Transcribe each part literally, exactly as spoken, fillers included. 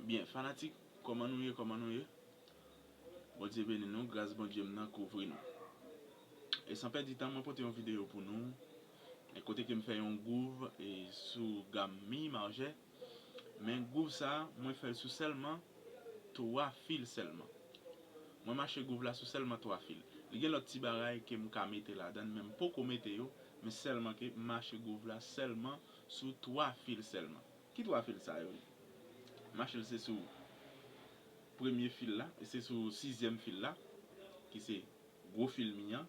Byen, fanatik, kòman nou ye, kòman nou ye? Bondye beni nou, gras Bondye m nan kouvri nou. E san pèdi tan, mwen pote yon videyo pou nou, e kote ke m fè yon gwouv e sou gam mi majè. Men gwouv sa, mwen fè l sou sèlman twa fil sèlman. Mwen mache gwouv la sou sèlman twa fil. Li gen lòt ti bagay ke m ka mete ladan l, men m poko mete yo, men sèlman ke m mache gwouv la sèlman sou twa fil sèlman. Ki twa fil sa yo ye? M mache l se sou premye fil la, e se sou sizyèm fil la, ki se gwo fil mi an.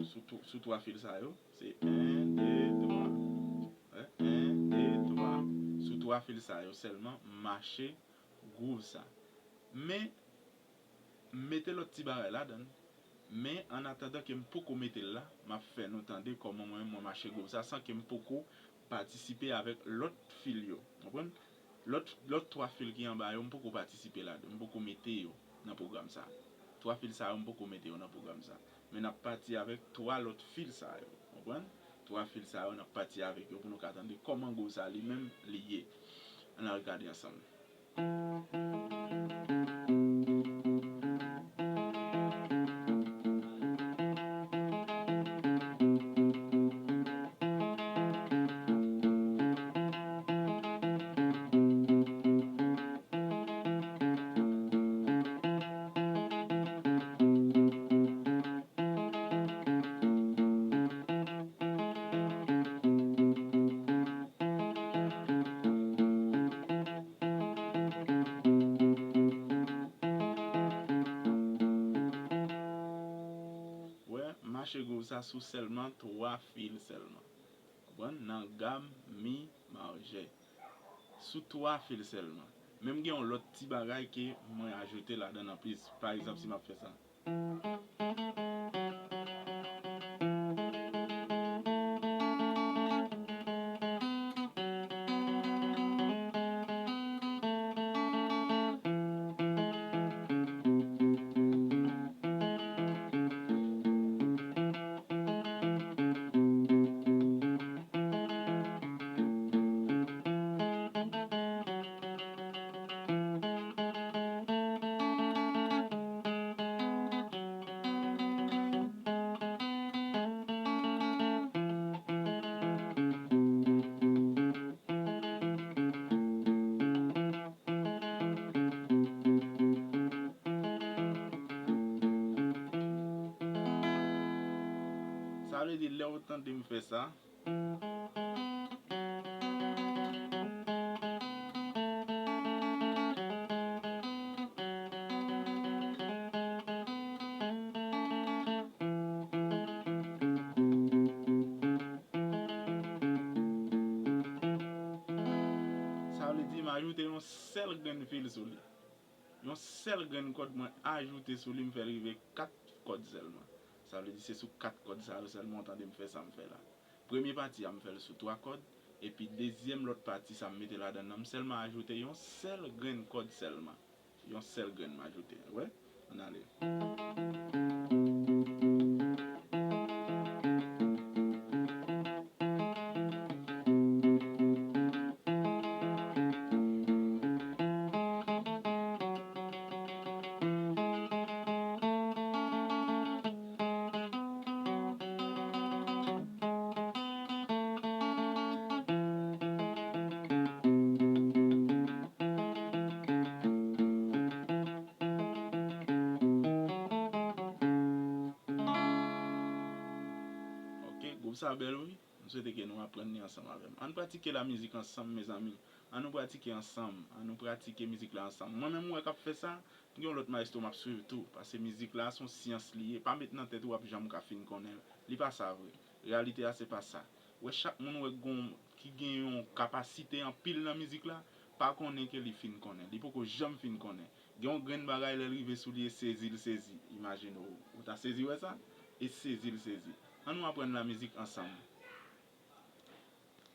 Sou tw-, sou twa fil sa yo, se en, de, twa. Wè, en, de, twa. Sou twa fil sa yo sèlman, m mache gwouv sa. Men, m mete lòt ti bagay ladan l. Men, annatandan ke m poko mete l la, m ap fè nou tande kòman mwen, mwen mache gwouv sa san ke m poko patisipe avèk lòt fil yo. Konprann? Lòt, lòt twa fil ki anba yo, m poko patisipe ladan, m poko mete yo nan pwogram sa. Twa fil sa yo, m poko mete yo nan pwogram sa. Men n ap pati avèk twa lòt fil sa yo. Konprann? Twa fil sa yo, n ap pati avèk yo pou nou ka tande kòman gwouv sa li menm li ye. Ann al gade ansanm. Wè, mache gwouv sa sou sèlman twa fil sèlman. Konprann? Nan gam mi majè. Sou twa fil sèlman. Men m gen yon lòt ti bagay ke mwen ajoute ladan l anplis. Pa egzanp, si m ap fè sa. Sa vle di, lè w tande m fè sa, sa vle di m ajoute yon sèl grenn fil sou li. Yon sèl grenn kòd mwen ajoute sou li, m fè l rive kat kòd sèlman. Sa vle di se sou kat kòd sa yo sèlman w tande m fè sa m fè la. Premye pati a, m fè l sou twa kòd, epi dezyèm lòt pati sa m mete ladan nan, m sèlman ajoute yon sèl grenn kòd sèlman. Yon sèl grenn m ajoute. Wè? Ann ale. Ok, gwoup sa bèl wi. M swete ke nou aprann li ansanm avè m. Ann pratike lamizik ansanm, mezanmi. Ann nou pratike ansanm. Ann nou pratike mizik la ansanm. Mwen menm, ou wè k ap fè sa, m gen yon lòt maestro m ap swiv tou. Paske mizik la, se yon syans li ye. Pa met nan tèt ou w ap janm ka fin konnen l. Li pa sa vre. Reyalite a, se pa sa. Ou wè, chak moun ou wè gon, ki gen yon kapasite anpil nan mizik la, pa konnen ke li fin konnen. Li poko janm fin konnen. Gen yon grenn bagay, lè l rive sou li, e sezi l sezi. Imajine w, ou ta sezi wè sa? E sezi l sezi. Ann nou aprann lamizik ansanm.